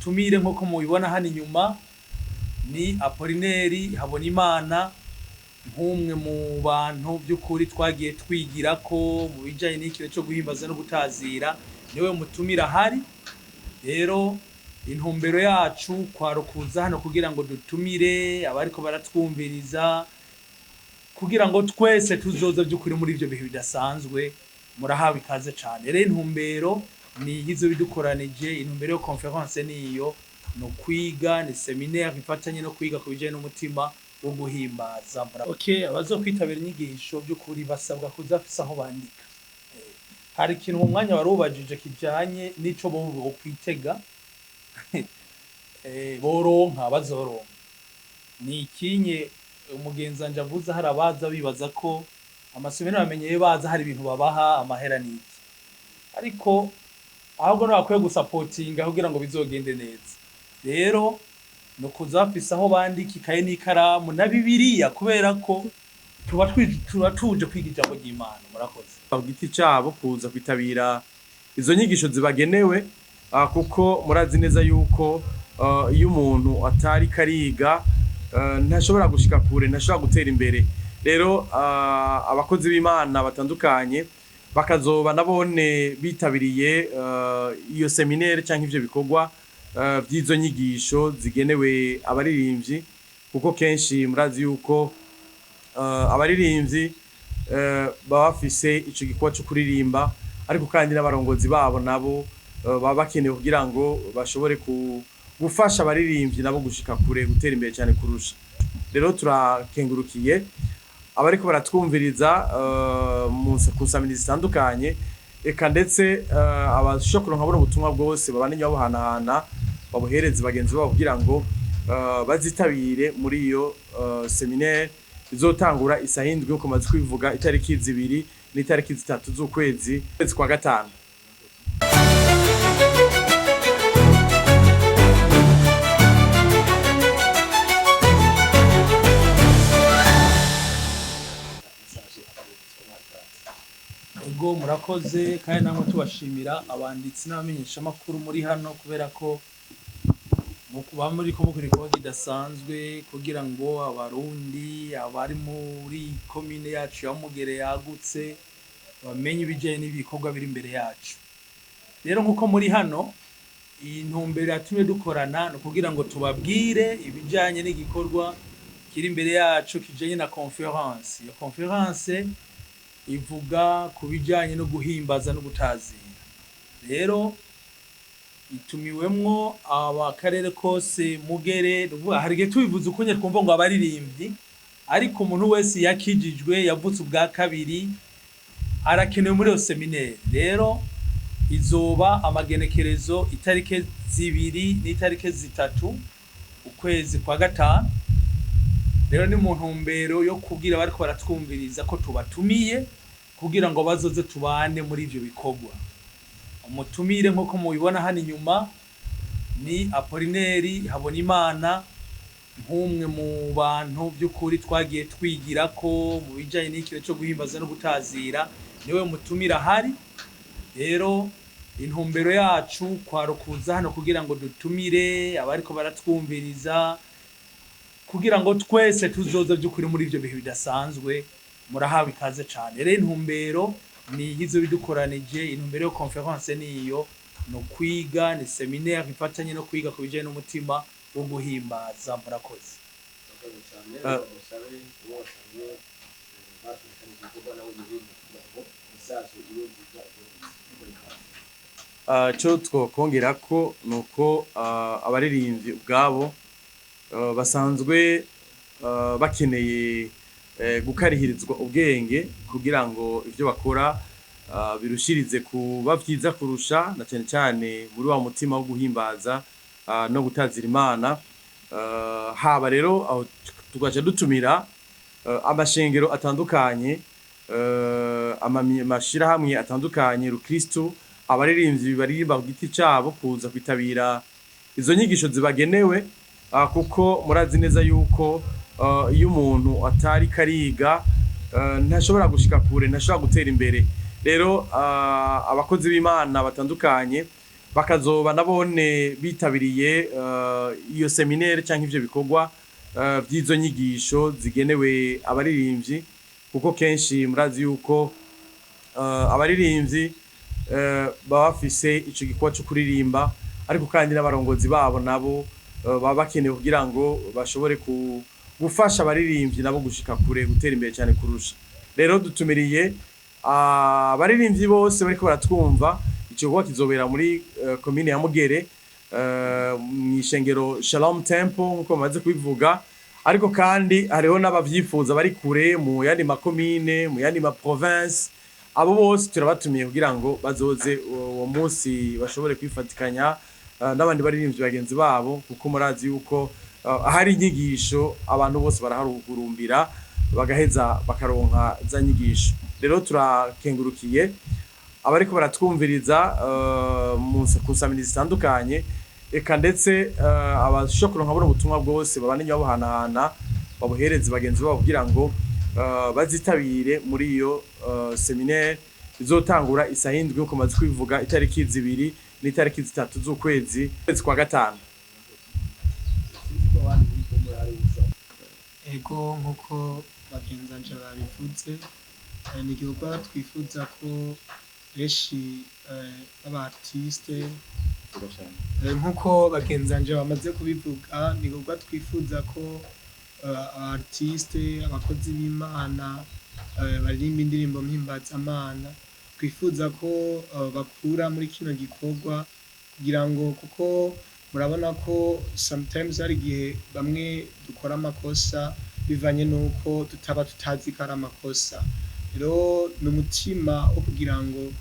Umutumire nk'uko mubibona hano inyuma ni Apolineri Habonimana, nk'umwe mu bantu by'ukuri twagiye twigira ko mu bijyanye n'ikintu cyo guhimbaza no gutazira, niwe mutumire ahari. Rero intumbero yacu kwarukuza hano kugira ngo dutumire abariko baratwumviriza, kugira ngo twese tuzoza by'ukuri muri ibyo bihe bidasanzwe. Murahawe ikaze cyane. Rero intumbero ni iyizo bidukoranije, intumbero yo conference niyo no kwiga, ni seminaire ifatanye no kwiga ku bijyanye n'umutima wo guhimbaza. Okay, abazokwitabira inyigisho by'ukuri basabwa kuza afise aho bandika. Hari ikintu mu mwanya wari ubajije kijanye n'ico bo bokwitega boronka bazoronka ni ikinye umugenzi wanje avuze. Hari abaza bibaza ko amasomero bamenyeye baza hari ibintu babaha amahera n'iki, ariko ahubwo ntibakwiye gusapotinga kugira ngo bizogende neza. Rero ni ukuza bafise aho bandika, ikaye n'ikaramu na Bibiliya, kubera ko tuba tuje kwiga ijambo ry'Imana. Murakoze. Ku giti cyabo kuza kwitabira izo nyigisho zibagenewe, kuko murazi neza yuko iyo umuntu atari kariga ntashobora gushika kure, ntashobora gutera imbere. Rero abakozi b'Imana batandukanye bakazoba nabone bitabiriye iyo seminaire cyangwa ivyo bikorwa vy'izo nyigisho zigenewe abaririmbyi, kuko kenshi murazi yuko abaririmbyi baba bafise ico gikorwa co kuririmba, ariko kandi n'abarongozi babo nabo baba bakenewe kugira ngo bashobore gufasha abaririmbyi nabo gushika kure, gutera imbere cyane kurusha. Rero turakengurukiye abariko baratwumviriza ku nsamirizi zitandukanye, eka ndetse abashobora kuronka buno butumwa bwose babandanye babuhanahana, babuhereze bagenzi babo kugira ngo bazitabire muri iyo seminaire izotangura isaha 7 nkuko maze kubivuga, itariki 2 n'itariki 3 z'ukwezi kwa gatanu. Ego, murakoze, kandi namwe tubashimira abanditsi n'abamenyeshamakuru muri hano, kubera ko mukuba muri ko mukora igikorwa kidasanzwe kugira ngo Abarundi abari muri komine yacu ya Mugere yagutse bamenye ibijyanye n'ibikorwa biri imbere yacu. Rero nk'uko muri hano, iyi ntumbero yatumye dukorana ni ukugira ngo tubabwire ibijyanye n'igikorwa kiri imbere yacu kijyanye na conference. Iyo conference ivuga ku bijyanye no guhimbaza no gutazira. Rero itumiwemwo abakarere kose Mugere. Hari igihe tubivuze uko nyine twumva ngo abaririmbyi, ariko umuntu wese yakijijwe, yavutse ubwa kabiri, arakenewe muri iyo seminaire. Rero izoba amagenekerezo itariki 2 n'itariki 3 ukwezi kwa gatanu. Rero ni mu ntumbero yo kubwira abariko baratwumviriza ko tubatumiye kugira ngo bazoze tubane muri ivyo bikorwa. Umutumire nk'uko mubibona hano inyuma ni Apolineri Habonimana, nk'umwe mu bantu by'ukuri twagiye twigira ko mu bijyanye n'ikintu cyo guhimbaza no gutazira, niwe mutumire ahari. Rero intumbero yacu kwarukuza hano kugira ngo dutumire abariko baratwumviriza, kugira ngo twese tuzoza by'ukuri muri ibyo bihe bidasanzwe. Murahawe ikaze cyane. Rero intumbero ni iyizo bidukoranije, intumbero yo conference niyo no kwiga, ni seminaire ifatanye no kwiga ku bijyanye n'umutima wo guhimbaza. Murakoze. Cyo twokongera ko nuko abaririmbyi ubwabo basanzwe bakeneye gukarihirizwa ubwenge kugira ngo ivyo bakora birushirize kuba vyiza kurusha, na cyane cyane muri wa mutima wo guhimbaza no gutazira Imana. Haba rero aho tugaca dutumira amashengero atandukanye, amashirahamwe atandukanye rukristo, abaririmbyi baririmba ku giti cyabo kuza kwitabira izo nyigisho zibagenewe, kuko murazi neza yuko iyo umuntu atari kariga ntashobora gushika kure, ntashobora gutera imbere. Rero abakozi b'Imana batandukanye Bakazoba nabone bitabiriye iyo séminaire canke ivyo bikorwa vy'izo nyigisho zigenewe abaririmbyi, kuko kenshi murazi yuko abaririmbyi baba bafise ico gikorwa co kuririmba, ariko kandi n'abarongozi babo nabo baba bakenewe kugira ngo bashobore gufasha abaririmbyi nabo gushika kure, gutera imbere cyane kurusha. Rero dutumiriye abaririmbyi bose bariko baratwumva. Ico gikorwa kizobera muri komine ya Mugere, mw'ishengero Shalom Temple, nkuko bamaze kubivuga. Ariko kandi hariho n'abavyifuza bari kure, mu yandi makomine, mu yandi ma province. Abo bose turabatumiye kugira ngo bazoze uwo munsi, bashobore kwifatikanya n'abandi baririmbyi bagenzi babo, kuko murazi yuko ahari inyigisho abantu bose baraharuhurumbira, bagaheza bakaronka za nyigisho. Rero turakengurukiye abariko baratwumviriza mu kusamiriza zitandukanye, eka ndetse abashobora kuronka buno butumwa bwose babandanye babuhanahana, babuhereze bagenzi babo kugira ngo bazitabire muri iyo séminaire izotangura isaha 7, nkuko maze kubivuga, itariki 2 n'itariki 3 z'ukwezi kwa gatanu. Sinzi ko abandi muri kumwe hari ushobora. Ego, nk'uko bagenzanje babivuze, ni igikorwa twifuza ko benshi b'aba artiste, nk'uko bagenzanje bamaze kubivuga, ni igikorwa twifuza ko aba artiste, abakozi b'Imana baririmba indirimbo mpimbazamana, twifuza ko bakura muri kino gikorwa, kugira ngo, kuko murabona ko sometimes hari igihe bamwe dukora amakosa bivanye n'uko tutaba tutazi ko ari amakosa. Rero ni umutima wo kugira ngo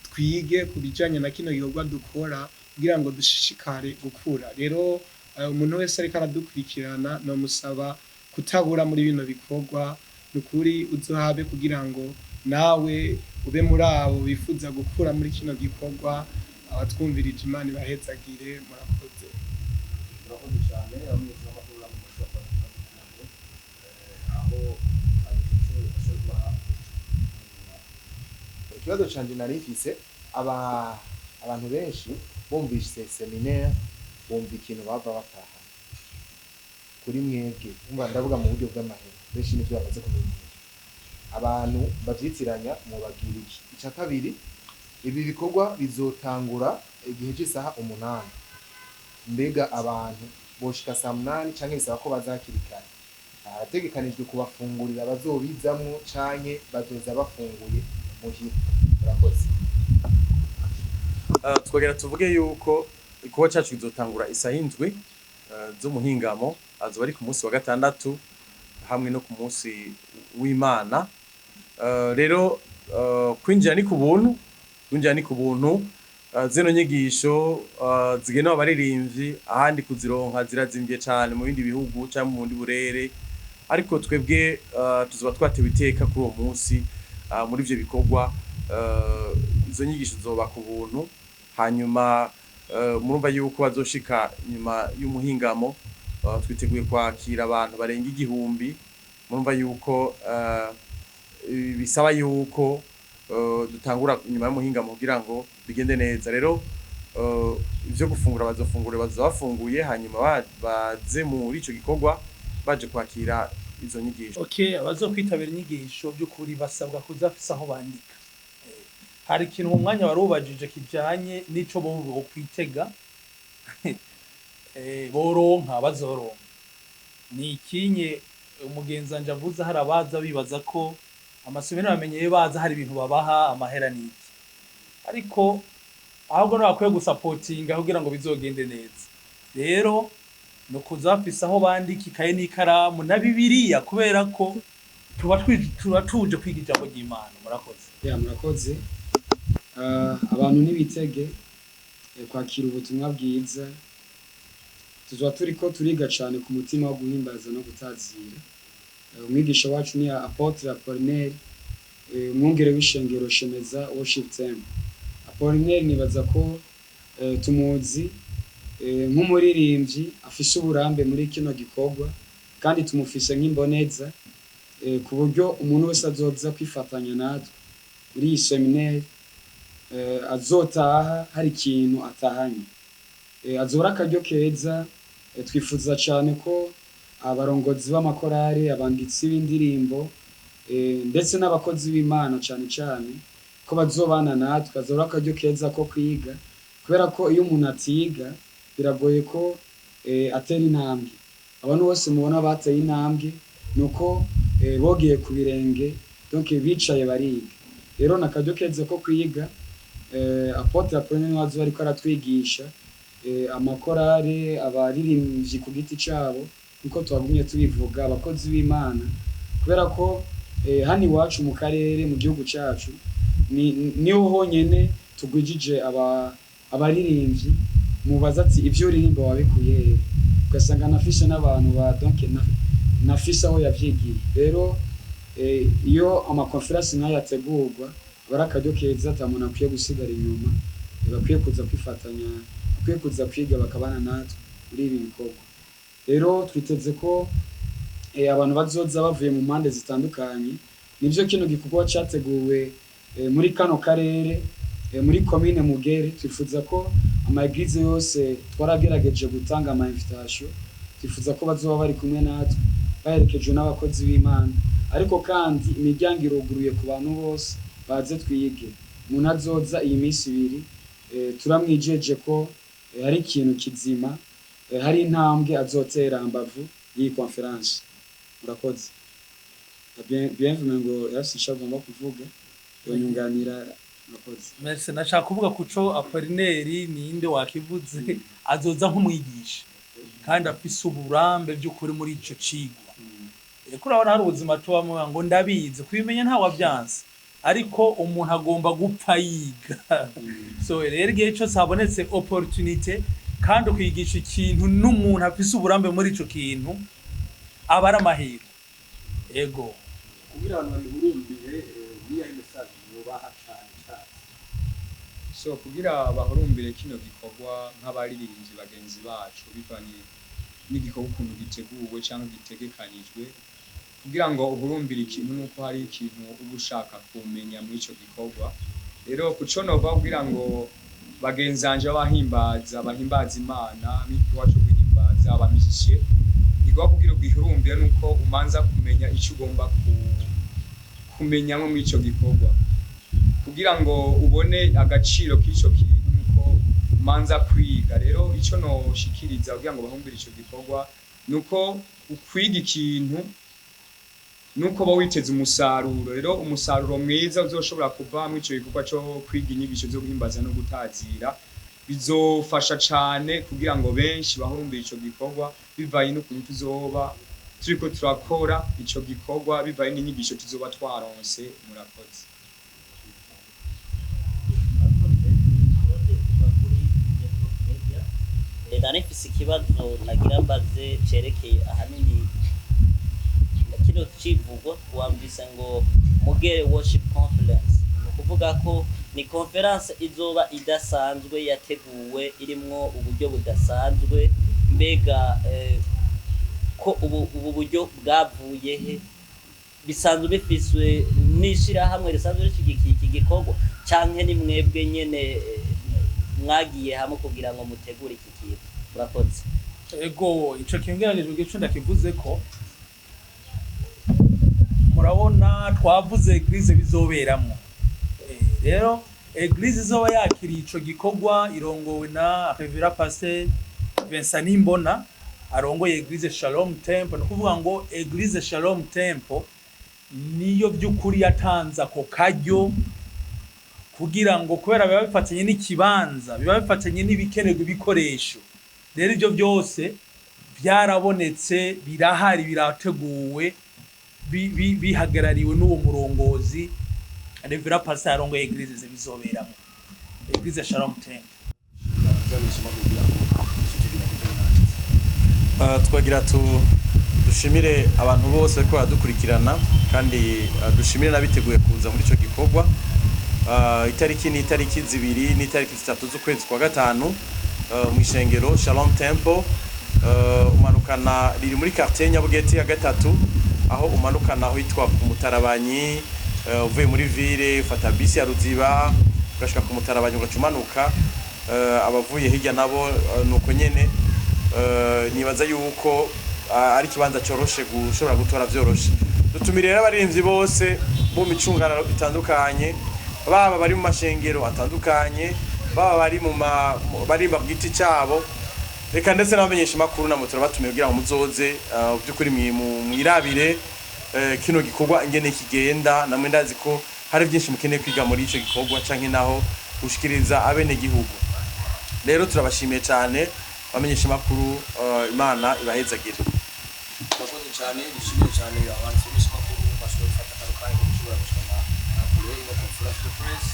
twige ku bijanye na kino gikorwa dukora, kugira ngo dushishikare gukura. Rero umuntu wese ariko aradukurikirana, nomusaba kutabura muri bino bikorwa. Ni ukuri uzohabe kugira ngo nawe ube muri abo bifuza gukura muri kino gikorwa. Abatwumvirije, Imana ibahezagire, murakoze. Murakoze cyane. Abamenyeshamakuru namwe mushobora kuba kugira ngo aho abishobora kubaha. Ikibazo canje nari mfise, aba abantu benshi bumvise séminaire bumva ikintu bava bataha. Kuri mwebwe, umva, ndavuga mu buryo bw'amahera, benshi nivyo bamaze kumenyera, abantu bavyitiranya, mubabwira iki? Ica kabiri, ibi bikorwa bizotangura igihe c'isaha 8. Mbega abantu boshika saa 8, canke bisaba ko baza hakiri kare? Harategekanijwe kubafungurira bazobizamwo, canke bazoza bafunguye muhira? Murakoze. Twagera tuvuge yuko igikorwa cyacu kizotangura isaha 7 z'umuhingamo, azoba ari ku munsi wa gatandatu hamwe no ku munsi w'Imana. Rero kwinjira ni ku buntu, kwinjira ni ku buntu. Zino nyigisho zigenewe abaririmbyi, ahandi kuzironka zirazimvye cane mu bindi bihugu cyangwa mu bundi burere, ariko twebwe tuzoba twatewe iteka kuri uwo munsi muri ivyo bikorwa. Izo nyigisho zoba ku buntu. Hanyuma murumva yuko bazoshika nyuma y'umuhingamo, twiteguye kwakira abantu barenga 1000. Murumva yuko bisaba yuko dutangura nyuma y'umuhingamo kugira ngo bigende neza. Rero ivyo gufungura, bazofungura, bazoba bafunguye, hanyuma baze muri ico gikorwa baje kwakira izo nyigisho. Okay, abazokwitabira inyigisho by'ukuri basabwa kuza bafise aho bandika. Hari ikintu mu mwanya wari ubajije kijanye n'ico bo bokwitega, boronka, bazoronka. Ni ikinye umugenzi wanje avuze, hari abaza bibaza ko amasomero bamenyeye baza hari ibintu babaha, amahera n'iki, ariko ahubwo ntibakwiye gusapotinga kugira ngo bizogende neza. Rero ni ukuza bafise aho bandika, ikaye n'ikaramu na Bibiliya, kubera ko tuba tuje kwiga ijambo ry'Imana. Murakoze. Ya, murakoze. Abantu ntibitege kwakira ubutumwa bwiza. Tuzoba turiko turiga cane ku mutima wo guhimbaza no gutazira. Umwigisha wacu ni Apôtre Apollinaire, umwungere w'ishengero Shemeza Worship Team. Apollinaire nibaza ko tumuzi nk'umuririmbyi afise uburambe muri kino gikorwa, kandi tumufise nk'imboneza, ku buryo umuntu wese azoza kwifatanya natwe muri iyi séminaire. azotaha hari ikintu atahanye. Azora akaryo keza. Twifuza cyane ko abarongozi b'amakorari, abanditsi b'indirimbo, ndetse n'abakozi b'Imana cyane cyane ko bazobana natwe. Azora akaryo keza ko kwiga, kubera ko iyo umuntu atiga biragoye ko atera intambwe. Abantu bose mubona bateye intambwe nuko bogeye ku birenge, donc bicaye bariga. Rero ni akaryo keza ko kwiga. Apôtre Apolline niwe azoba ariko aratwigisha, amakorari, abaririmbyi ku giti cyabo, nkuko twagumye tubivuga, abakozi b'Imana, kubera ko hano iwacu mu karere, mu gihugu cyacu, niho honyene tugwijije abaririmbyi. Mubaza ati: "Ibyo uririmba wabikuye hehe?" Ugasanga nafishe n'abantu ba donc nafishe aho yavyigiye. Rero iyo amakonferansi nk'aya ategurwa, aba ari akaryo keza, ata muntu akwiye gusigara inyuma. Bakwiye kuza kwifatanya, bakwiye kuza kwiga, bakabana natwe muri ibi bikorwa. Rero twiteze ko abantu bazoza bavuye mu mpande zitandukanye. Nibyo, kino gikorwa cyateguwe muri kano karere, muri komine Mugere. Twifuza ko ama églises yose twaragerageje gutanga ama invitation, twifuza ko bazoba bari kumwe natwe baherekejwe n'abakozi b'Imana. Ariko kandi imiryango iruguruye ku bantu bose, baze twige. Umuntu azoza iyi minsi 2, turamwijeje ko hari ikintu kizima, hari intambwe azotera mbavu y'iyi conference. Murakoze. Bien ngo yarafise ico agomba kuvuga, yonyunganira. Murakoze. Merci. Nashaka kuvuga kuco Apollinaire ninde wakivuze, azoza nk'umwigisha kandi afise uburambe by'ukuri muri ico cigwa. Reko urabona hari ubuzima tubamo ngo ndabizi, kubimenya nta wabyanse, ariko umuntu agomba gupfa yiga. So rero igihe cyose habonetse opportunité kandi ukigisha ikintu n'umuntu afise uburambe muri ico kintu, aba ari amahirwe, ego. Kugira abantu babihurumbire, niyahe message mubaha cane cane? So kugira bahurumbire kino gikorwa nk'abaririmbyi bagenzi bacu, bivanye n'igikorwa ukuntu giteguwe cyangwa gitegekanijwe, kugira ngo uhurumbire ikintu nuko hari ikintu uba ushaka kumenya muri ico gikorwa. Rero kuco nova kugira ngo bagenzanje b'abahimbaza bahimbaza Imana, b'igikorwa co guhimbaza, abamishishe igikorwa, kugira ugihurumbire nuko umanza kumenya ico ugomba kumenyamwo muri ico gikorwa, kugira ngo ubone agaciro k'ico kintu nuko umanza kwiga. Rero ico noshikiriza kugira ngo bahumbire ico gikorwa nuko ukwiga ikintu nuko uba witeze umusaruro. Rero umusaruro mwiza uzoshobora kuva muri ico gikorwa co kwiga inyigisho zo guhimbaza no gutazira bizofasha cane kugira ngo benshi bahurumbire ico gikorwa, bivanye n'ukuntu tuzoba turiko turakora ico gikorwa, bivanye n'inyigisho tuzoba twaronse. Murakoze. Murakoze. Claude kuva kuri Network Media. Nari mfise ikibazo nagira mbaze cerekeye ahanini na kino civugo wamvise ngo Mugere Worship Conference. Ni ukuvuga ko ni conference izoba idasanzwe, yateguwe irimwo uburyo budasanzwe. Mbega ko ubu buryo bwavuye he? Bisanzwe bifiswe n'ishirahamwe risanzwe rishigikiye iki gikorwa, canke ni mwebwe nyene mwagiye hamwe kugira ngo mutegure iki kintu? Murakoze. Ego, ico kingeragejwe gico ndakivuze ko murabona twavuze église bizoberamwo. Rero église izoba yakiriye ico gikorwa irongowe na Révérend Pasteur Vincent Nimbona, arongoye église Shalom Temple. Ni ukuvuga ngo église Shalom Temple niyo by'ukuri yatanze ako karyo kugira ngo, kubera biba bifatanye n'ikibanza, biba bifatanye n'ibikenerwa, ibikoresho. Rero ibyo byose byarabonetse, birahari, birateguwe, bihagarariwe n'uwo murongozi Révérend Pasteur arongoye église bizoberamo, église Shalom Temple. Twagira dushimire abantu bose ko baradukurikirana, kandi dushimire n'abiteguye kuza muri ico gikorwa. Itariki ni itariki 2 n'itariki 3 z'ukwezi kwa gatanu, mu ishengero Shalom Temple. Umanukana riri muri quartier Nyabugete ya gatatu, aho umanukana aho hitwa ku Mutarabanyi, uvuye muri ville ufata bisi ya Ruziba. ugashika ku Mutarabanyi, ugaca umanuka. Abavuye hirya nabo nuko nyene. Nibaza yuko ari ikibanza coroshe gushobora gutora vyoroshe. Dutumire rero abaririmbyi bose bo mu micungararo itandukanye, baba bari mu mashengero atandukanye, baba bari mu baririmba ku giti cabo, reka ndetse n'abamenyesha makuru namwe turabatumiye kugira ngo muzoze by'ukuri mwirabire kino gikorwa ingene kigenda. Namwe ndazi ko hari byinshi mukeneye kwiga muri ico gikorwa canke naho gushikiriza abene gihugu. Rero turabashimiye cyane bamenyesha makuru, Imana ibahezagire. Murakoze cyane. Dushimire cyane abantu benshi makuru bashoboye gufata kano kanya ko gushobora gushikana kure ino conference de presse.